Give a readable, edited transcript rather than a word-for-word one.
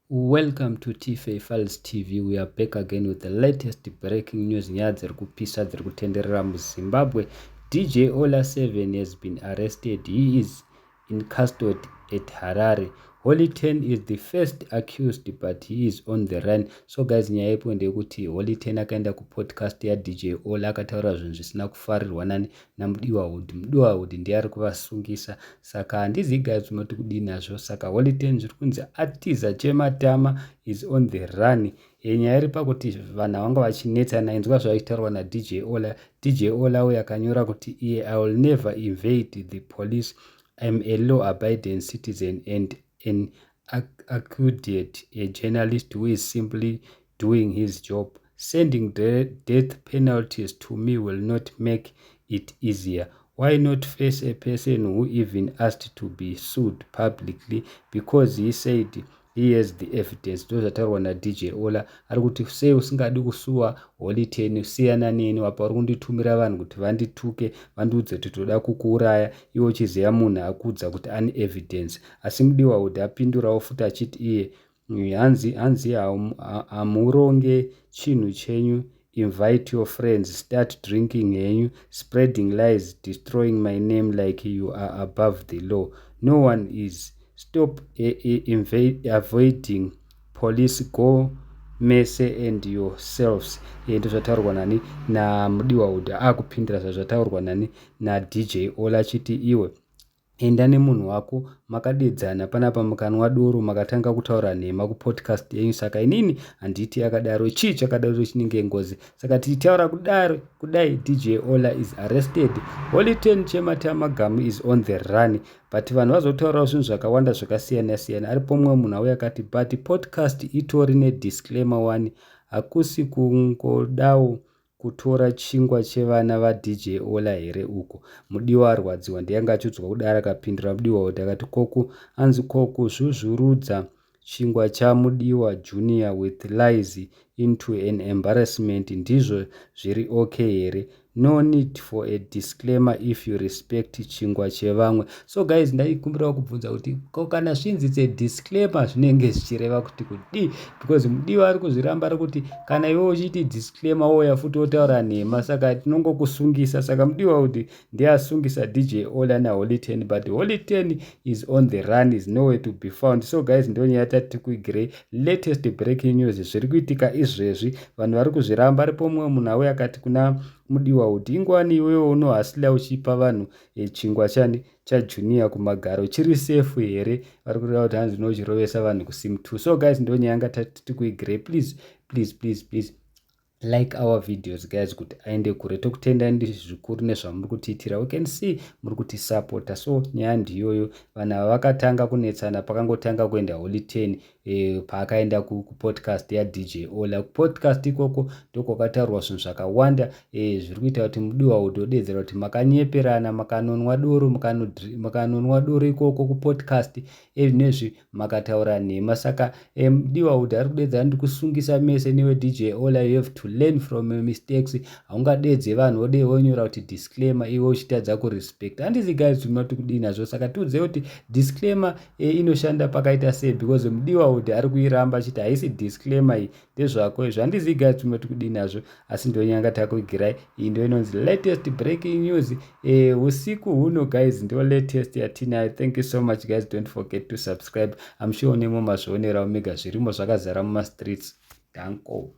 Welcome to Tfa Files TV. We are back again with the latest breaking news. Nyaya dziri kupisa dziri kutenderera muZimbabwe. DJ Ola 7 has been arrested. He is in custody at Harare. Holy 10 is the first accused, but he is on the run. So guys, nyaya ipo ndeyekuti Holy 10 akaenda kupodcast yaDJ Ola, akataura zvinhu zvisina kufarirwa nani? NaMudiwa Hood. Mudiwa Hood ndiye ari kuvasungisa, saka handizivi guys, unoti kudii nazvo? Saka Holy 10 zviri kunzi atiza chematama, is on the run. Nyaya iri pakuti vanhu vanga vachinetsana. Inzwa zvaichitaurwa naDJ Ola. DJ Ola uyo akanyora kuti iye, "I will never invade the police. I'm a law abiding citizen and an accredited a journalist who is simply doing his job. Sending death penalties to me will not make it easier. Why not face a person who even asked to be sued publicly because he said he has the evidence?" Ndo zvataurwa naDJ Ola. Ari kuti sei usingadi kusuwa Holy 10? Siyana neni wapa uri kunditumira vanhu kuti vandituke, vandiudze kuti toda kukuuraya, iwe uchiziva munhu akuudza kuti ane evidence. Asi Mudiwa kuti apindurawo futi achiti iye, hanzi hamuronge chinhu chenyu, invite your friends, start drinking henyu, spreading lies, destroying my name like you are above the law. No one is. Stop avoiding police. Go mese and yourselves. Ndo zvataurwa nani? NaMudiwa Hood. Akupindura zvazvataurwa nani? NaDJ Ola, achiti iwe enda nemunhu wako, makadedzana panapa, mukanwa doro, makatanga kutaura nhema kupodcast yenyu, saka inini handiti akadaro. Chii chakadaro chinenge ngozi? Saka tichitaura kudaro kudai, DJ Ola is arrested. Holy 10 chematamagamu is on the run, but vanhu vazotaurawo zvinhu zvakawanda zvakasiyana siyana. Aripo mumwe munhu auya akati, "But podcast itori nedisclaimer one. Hakusi kungodawo kutora chingwa chevana vaDJ Ola here uko?" Mudiwa arwadziwa, ndiyanga achiudzwa kudaro. Akapindura Mudiwa kuti akati koku anzi kokuzvuzvurudza chingwa chaMudiwa Junior with lies into an embarrassment, ndizvo zviri okay here? No need for a disclaimer if you respect chingwa chevamwe. So guys, ndaikumbirawo kubvunza kuti ko kana zvinzi tse disclaimer, zvinenge zvichireva kuti kudii? Because Mudiwa ari kuzviramba, ari kuti kana iwe uchiti disclaimer, wouya futi wotaura nhema, saka tinongokusungisa. Saka Mudiwa kuti ndiye asungisa DJ Ola naHoly 10, but Holy 10 is on the run, is nowhere to be found. So guys, ndonyaya tati kuigrey, latest breaking news zviri kuitika izvezvi. Vanhu vari kuzviramba. Aripo mumwe munhu auya akati kuna Mudiwa kuti ingwani iwewo unohasila uchipa vanhu chingwa chani? ChaJunior kumagaro chiri safe here? Vari kureva kuti hanzi unochirovesa vanhu kusim 2. So guys, ndonyaya yanga tati kuigrey. Please, please, please, please like our videos guys, kuti aende kure. Tokutenda zvikuru nezvamuri kutiitira. We can see muri kutisapota. So nyaya ndiyoyo. Vanhu ava vakatanga kunetsana pakangotanga kuenda Holy 10, paakaenda kupodcast yaDJ Ola. Kupodcast ikoko ndokwakataurwa zvinhu zvakawanda zviri kuita kuti Mudiwa udodedzera kuti makanyeperana, makanonwa doro, makanonwa doro ikoko kupodcast ezvinezvi, makataura nhema. Saka Mudiwa Hood ari kudedzera, "Ndikusungisa mese newe DJ Ola. You have to learn from mistakes. Haungadedze vanhu wode wonyora kuti disclaimer, iwe uchitadza kurespect." Handizi guys, tinoti kudii nazvo? Saka tiudzei kuti disclaimer inoshanda pakaita sei, because Mudiwa Hood ari kuiramba achiti haisi disclaimer iyi, ndezvako izvo. Handizi guys, tinoti kudii nazvo? Asi ndonyanga takuigirai iyi, ndo inonzi latest breaking news usiku huno guys, ndo latest yatinayo. Thank you so much guys, don't forget to subscribe. I'm sure unemo mazvionerawo mega, zvirimo zvakazara mumastreets. Danko.